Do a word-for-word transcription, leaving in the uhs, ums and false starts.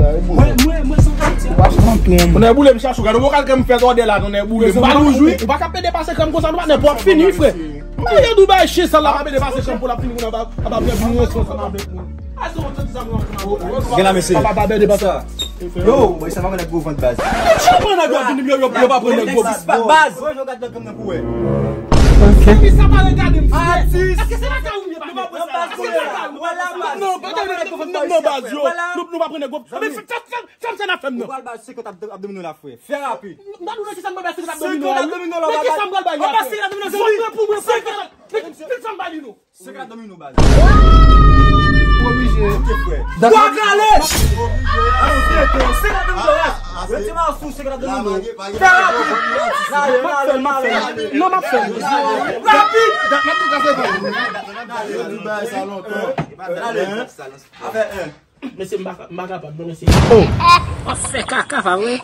Mwen, mwen, mwen se yon Ayisyen. Ou nèg boule m chache ou gade, ou ka kè m fè tòdè la, non, nèg boule m. Ba nou jwi. Ou pa ka pede pase kranm konsa, nou pa nèg pou ap fini, frè. Mwen gen dou bay chen sa la, pa pede pase kranm pou l ap fini, moun ap ap ap vin responsab avèk mwen. Gen la, mesye. Papa, pa pede pase. Yo, mwen sa pa konn nèg gwo vant baz. Yo pa pran nèg gwo vant, yo, yo, yo pa pran nèg gwo vant. Baz. Mwen jwe gad nan kranm nan pou wè. Ok. Sa pa regade m, frè. Atis. Èske se la ka ou ye pa? Non, pa gade, non, non, baz, yo. Nou, nou pa pran nèg gwo vant. Fè m, fè m, fè m sa n ap fè m nan. Ou pral bay senkant abdo-, abdomino la, frè. Fè rapid. Nan nou nan ki sa m pral bay senkant abdomino la? Senkant abdomino la, men ki sa m pral bay la, frè? Senkant abdomino, men ki sa m pral bay li, non? Senkant abdomino, baz. Oblije. Ok, frè. Dakò. Bwa kale! Senkant abdomino, baz. Yo ti ma sou senkant abdomino. Fè rapid. Rale, rale, rale. Non, m ap fè l. Rapid! Afè en. Mesye, m pa ka, m pa kapab, non, mesye. Oh! W ap fè kaka, pa vre?